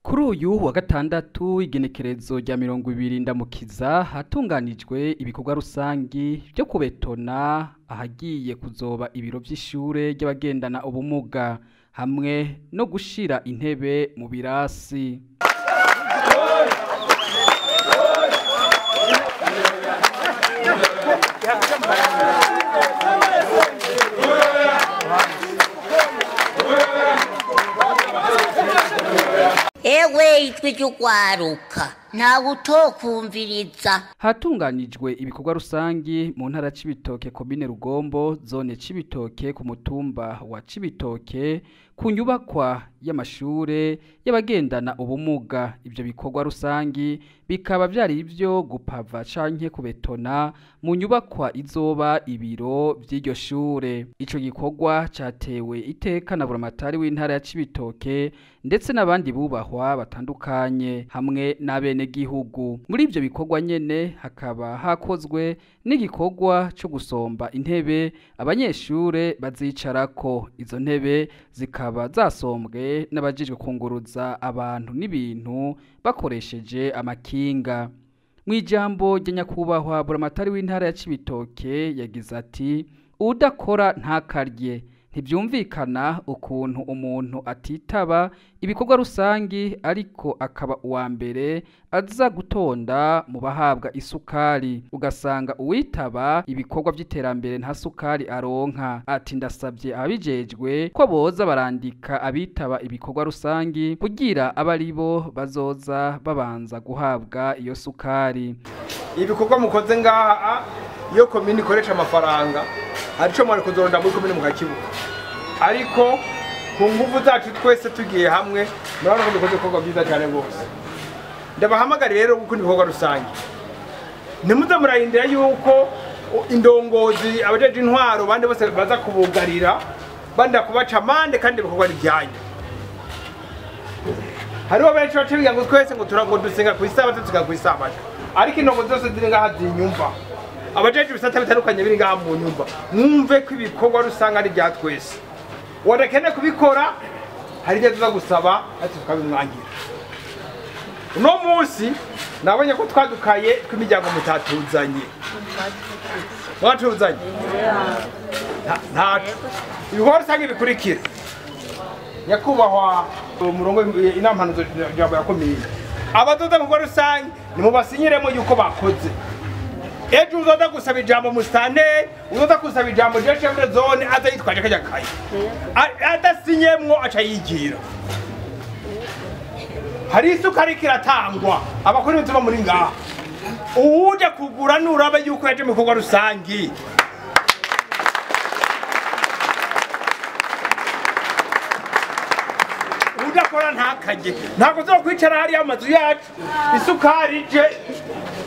Kuri uyu wa gatandatu igenekerezo rya 20 Ndamukiza hatunganijwe ibikorwa rusangi byo kubetona ahagiye kuzoba ibiro vy'ishure ry'abagendana ubumuga hamwe no gushira intebe mu birasi. Ewe ijwi ry'ugwaruka ntawe utokumviriza. Hatunganijwe ibikorwa rusangi mu ntara Cibitoke komine Rugombo zone Cibitoke ku mutumba wa Cibitoke ku nyubakwa y'amashure y'abagendana ubumuga. Ivyo bikorwa rusangi bikaba vyari ivyo gupava canke kubetona mu nyubakwa izoba ibiro vy'iryo shure. Ico gikorwa catewe iteka na buramatari w'intara ya Cibitoke ndetse n'abandi bubahwa batandukanye hamwe n'abenegihugu. Muri ivyo bikorwa nyene hakaba hakozwe n'igikorwa co gusomba intebe abanyeshure bazicarako. Izo ntebe zikaba zasombwe n'abajejwe kunguruza abantu n'ibintu bakoresheje amakinga. Mw'ijambo rya nyakubahwa buramatari w'intara ya Cibitoke yagize ati: "Udakora ntakarye. Ntivyumvikana ukuntu umuntu atitaba ibikorwa rusangi ariko akaba uwa mbere aza gutonda mu bahabwa isukari, ugasanga uwitaba ibikorwa vy'iterambere nta sukari aronka." Ati: "Ndasabye ababijejwe ko boza barandika abitaba ibikorwa rusangi kugira abaribo bazoza babanza guhabwa iyo sukari." Ibikorwa mukoze ngaha iyo komini ikoresha amafaranga arico mwari kuzoronda muri komini mukakibuka, ariko ku nguvu zacu twese tugiye hamwe murabona ko dukoze ibikorwa byiza cyane rwose. Ndabahamagara rero gukunda ibikorwa rusange, ntimuze murarindira yuko indongozi abajeje intwaro bandi bose baza kubugarira banda kubaca amande, kandi ibikorwa ari ibyanyu. Hariho benshi baciye ngo twese ngo turango dusenga ku isabato tuga ku isabato, ariko indongozi zose ziri ngaha zinyumva, abajeje ibisata bitandukanye biri ngaha mu nyumba, mwumve ko ibikorwa rusanga ari bya twese. Wadakeneye kubikora hari ibyo tuza gusaba ati tukabimwangira. Uno munsi nabonye ko twadukaye tw'imiryango mutatuzanye, mwatuzanye ntacu. Ibikorwa rusange bikurikira: nyakubahwa umurongo inama jambo ya komine, abadoda mu bikorwa rusange nimubasinyiremo yuko bakoze. Ejo uzoza gusaba ijambo musitane, uzoza gusaba ijambo je chef de zone aza yitwaje kajya kaye, adasinyemwo aca yigira. Hari isukari kiratangwa abakora ibituma muri ngaha, uwuje kugura nuraba yuko yaje mu bikorwa rusangi. Udakora ntakaje, ntabwo uzokwicara hariya amazu yacu isukari je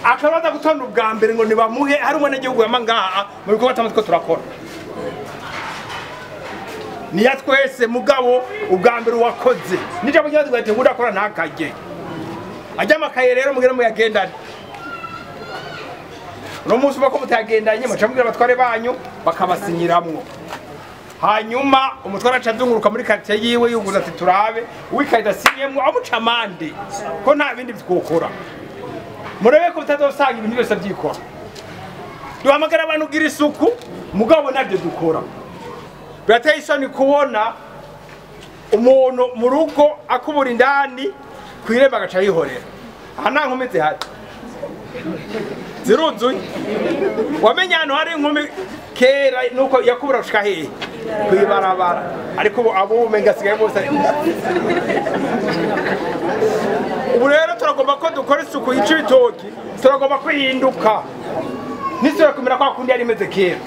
akabaza gutonda ubwa mbere ngo nibamuhe. Hari umwenegihugu yama ngaha mu bikorwa tamatwe turakora niya twese, mugabo ubwa mbere wakoze nije mugira tugate udakora ntakaje. Ajya amakaye rero mugire muyagendane. Uno munsi bako mutayagendanye muca mugira abatware banyu bakabasinyiramwo, hanyuma umutware aca azunguruka muri quartier yiwe yuguza ati turabe uwikaye asinyemwo amuca amande ko nta bindi twokora. Murebe ko mutazosanga ibintu byose byikora. Duhamagara abantu kugira isuku, mugabo nabyo dukora. Birateye isoni kubona umuntu mu rugo akubura indani kwiremba agaca yihorera. Aha nta nkumi zihari, ziruzuye. Wamenye ahantu hari inkumi kera nuko yakubura gushika hehe kwibarabara, ariko ubu abo umenga asigaye bose. Ubu rero turagomba ko dukora isuku y'ibitoki, turagomba kwihinduka nisubira kumera kwa kundi yari imeze kera.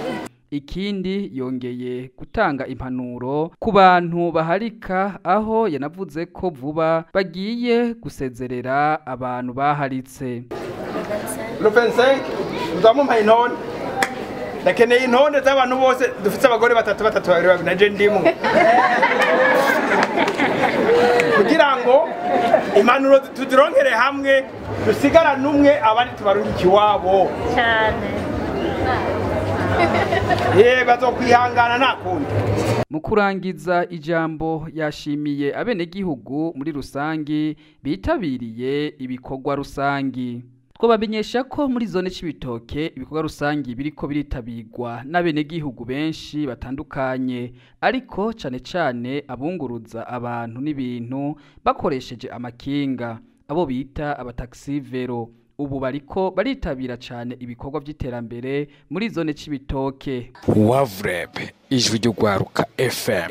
Ikindi yongeye gutanga impanuro ku bantu baharika, aho yanavuze ko vuba bagiye gusezerera abantu baharitse. Le 25 muzamumpaye intonde, ndakeneye intonde z'abantu bose dufite abagore batatu batatu babiri babiri naje ndimwo, kugira ngo impanuro tuzironkere hamwe dusigarane umwe abandi tubarungike iwabo cyane. Bazokwihangana nta kundi. Mu kurangiza ijambo yashimiye abenegihugu muri rusangi bitabiriye ibikorwa rusangi. Twobamenyesha ko muri zone Cibitoke ibikorwa rusangi biriko biritabirwa n'abenegihugu benshi batandukanye, ariko cane cane abunguruza abantu n'ibintu bakoresheje amakinga, abo bita abataxi vero. Ubu bariko baritabira cane ibikorwa vy'iterambere muri zone Cibitoke. Wavreb, ijwi ry'urwaruka FM.